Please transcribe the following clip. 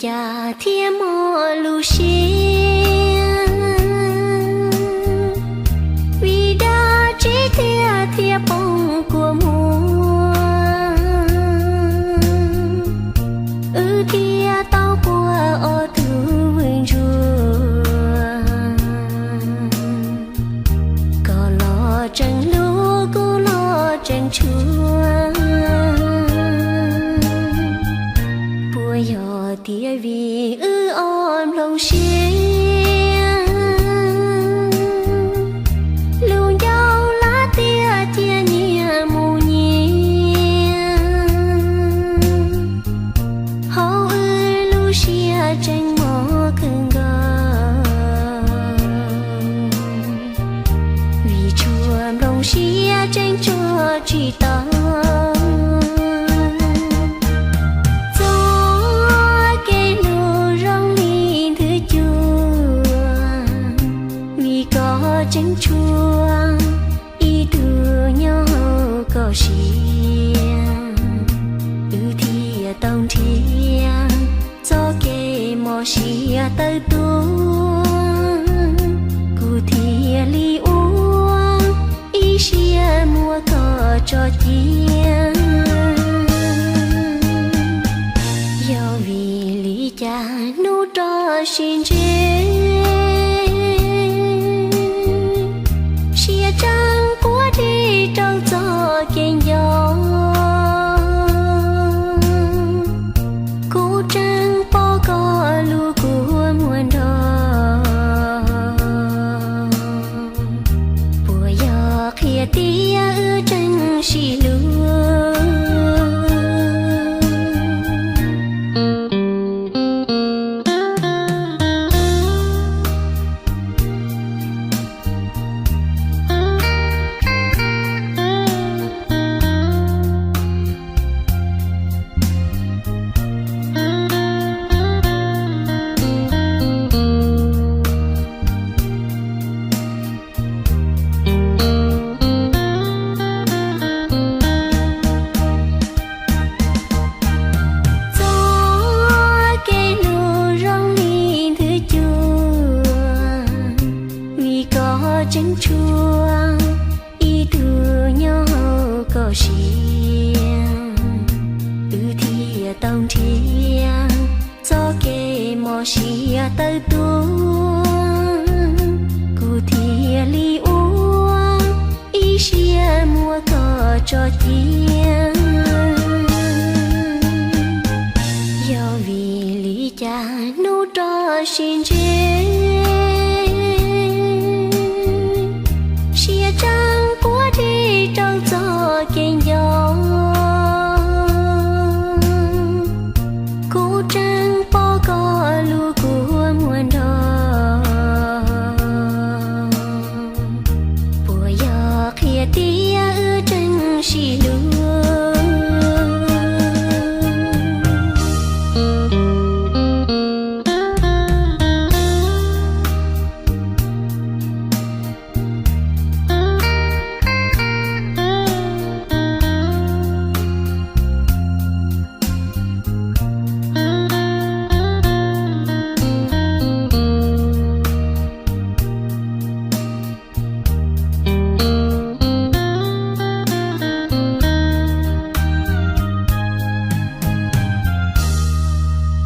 cas thiaj mob lub siab, vim dab tsi tiag thiaj poob kua muag, wb thiaj tau quaj ob tug vwm ntsuag. Koj los tseem hlub, kuv los tseem tshua, puas yog tias vim wb ob nplooj siab, lub ncauj lab tiaj cia nyias mus nyias, hauv wb lub siab tseem mob kawg nkaus, vim tshuav nplooj siab tseem tso tsis tau. Txoj kev hlub zoo li ntwg cua, vim koj tseem tshuav ib tug nyob hauv koj siab, wb thiaj tau nrhiav txoj kev mob siab tawm tuaj, kuv thiaj li ua ib siab muab koj tso cia. Yog vim li cas hnub rau sib ntsib, siab tseem quaj dib rau txoj kev nco, kuv tseem pom koj lub kua muag nrog, puas yog qhia tias wb tseem sib hlub. Txoj kev hlub zoo li ntwg cua, vim koj tseem tshuav ib tug nyob hauv koj siab, wb thiaj tau nrhiav txoj kev mob siab tawm tuaj, kuv thiaj li ua ib siab muab koj tso cia. Yog vim li cas hnub rau sib ntsib,